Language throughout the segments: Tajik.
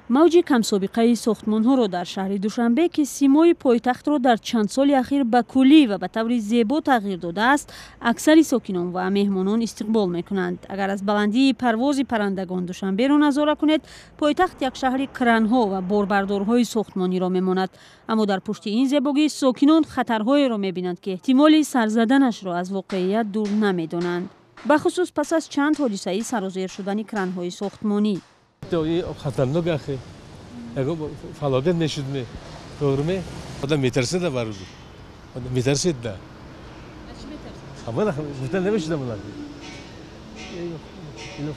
Мавҷи камсобиқаи сохтмонҳоро дар шаҳри Душанбе, ки симои пойтахтро дар чанд соли ахир ба куллӣ ва ба таври зебо тағйир додааст, аксари сокинон ва меҳмонон истиқбол мекунанд. Агар аз баландии парвози паррандагон Душанберо назора кунед, пойтахт як шаҳри кранҳо ва борбардорҳои сохтмониро мемонад. Аммо дар пушти ин зебогӣ сокинон хатарҳоеро мебинанд, ки эҳтимоли сарзаданашро аз воқеият дур намедонанд, бахусус пас аз чанд ҳодисаи сарозер шудани кранҳои сохтмонӣ. Хатарнок ахи, фалокат мешуд, тоғриме? Одам метарсид, барӯз одам метарсид да, гуфта намешудам,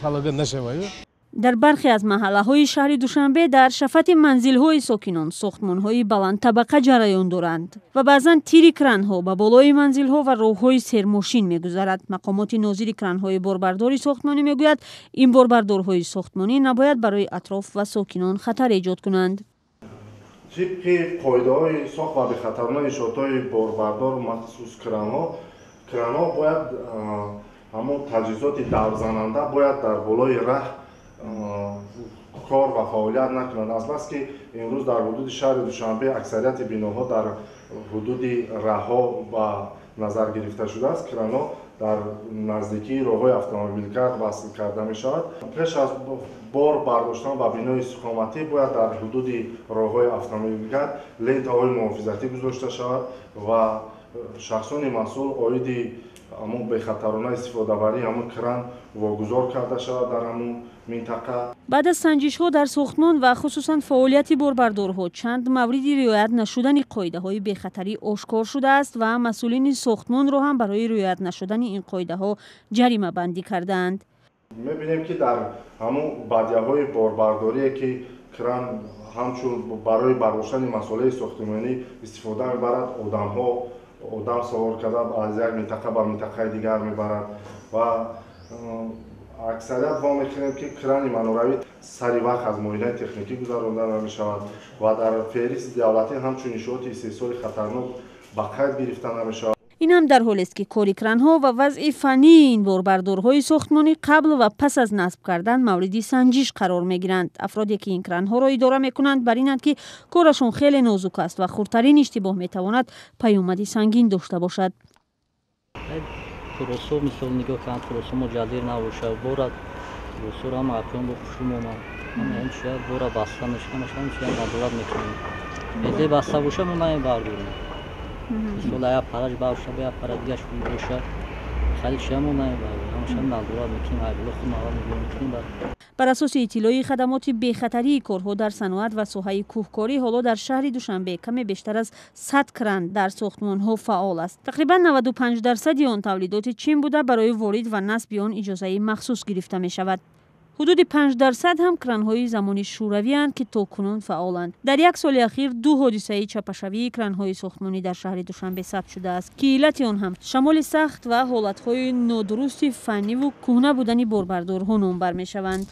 фалокат нашаваю. Дар бархе аз маҳаллаҳои шаҳри Душанбе дар шафати манзилҳои сокинон сохтмонҳои баландтабақа ҷараён доранд ва баъзан тири кранҳо ба болои манзилҳо ва роҳҳои сермошин мегузарад. Мақомоти нозири кранҳои борбардори сохтмонӣ мегӯяд, ин борбардорҳои сохтмонӣ набояд барои атроф ва сокинон хатар эҷод кунанд. Тибқи қоидаҳои сохт ва бехатарона иншоотҳои борбардор, махсус кранҳо, кранҳо бояд ҳамон таҷҳизоти даврзананда бояд дар болои раҳ кор ва фаъолият накунанд. Азбаски имрӯз дар ҳудуди шаҳри Душанбе аксарияти биноҳо дар ҳудуди раҳҳо ба назар гирифта шудааст, кранҳо дар наздикии роҳҳои автомобилгард васл карда мешавад. Пеш аз бор бардоштан ба бинои истиқоматӣ бояд дар ҳудуди роҳҳои автомобилгард лентаҳои муҳофизатӣ гузошта шавад ва шахсони масъул оиди ҳамон бехатарона истифодабарии ҳамон кран вогузор карда шавад дар ҳамон минтақа. Баъд аз санҷишҳо дар сохтмон ва хусусан фаъолияти борбардорҳо чанд мавриди риоят нашудани қоидаҳои бехатарӣ ошкор шудааст ва масъулини сохтмонро ҳам барои риоят нашудани ин қоидаҳо ҷаримабандӣ кардаанд. Мебинем, ки дар ҳамон бадияҳои борбардорие, ки кран ҳамчун барои бардоштани масолеҳи сохтмонӣ истифода мебарад, одамҳо одам савор карда аз як минтақа ба минтақаи дигар мебарад ва аксарият вомехӯрем, ки крани маноравӣ сари вақт аз муоинаи техникӣ гузаронда намешавад ва дар феҳристи давлатӣ ҳамчун иншооти истеҳсоли хатарнок ба қайд гирифта намешавад. Ин ҳам дар ҳолест, ки кори кранҳо ва вазъи фаннии ин борбардорҳои сохтмонӣ қабл ва пас аз насб кардан мавриди санҷиш қарор мегиранд. Афроде, ки ин кранҳоро идора мекунанд, бар инанд, ки корашон хеле нозук аст ва хурдтарин иштибоҳ метавонад паёмади сангин дошта бошад. Тросо, мисол, нигоҳ кунанд, тросо муҷаддир набошад, бора тросоро ҳама ақён бо хушрӯ момад, бора баста мешавад, назорат мекунем. Эзе баста боша, мо намебардорем. Мисол, як параш бошад, як пара дигаш боша, хеле чия мо намебардорем, ҳамаша назорат мекунем, айболо худ аввал нигоҳ мекунем. Бар асоси иттилои хадамоти бехатарии корҳо дар саноат ва соҳаи кӯҳкорӣ, ҳоло дар шаҳри Душанбе каме бештар аз 100 кран дар сохтмонҳо фаъол аст. Тақрибан 95 дарсади он тавлидоти Чин буда, барои ворид ва насби он иҷозаи махсус гирифта мешавад. Ҳудуди 5 дарсад ҳам кранҳои замони шӯравианд, ки то кунун фаъоланд. Дар як соли ахир ду ҳодисаи чапашавии кранҳои сохтмонӣ дар шаҳри Душанбе сабт шудааст, ки иллати он ҳам шамоли сахт ва ҳолатҳои нодурусти фанниву кӯҳна будани борбардорҳо номбар мешаванд.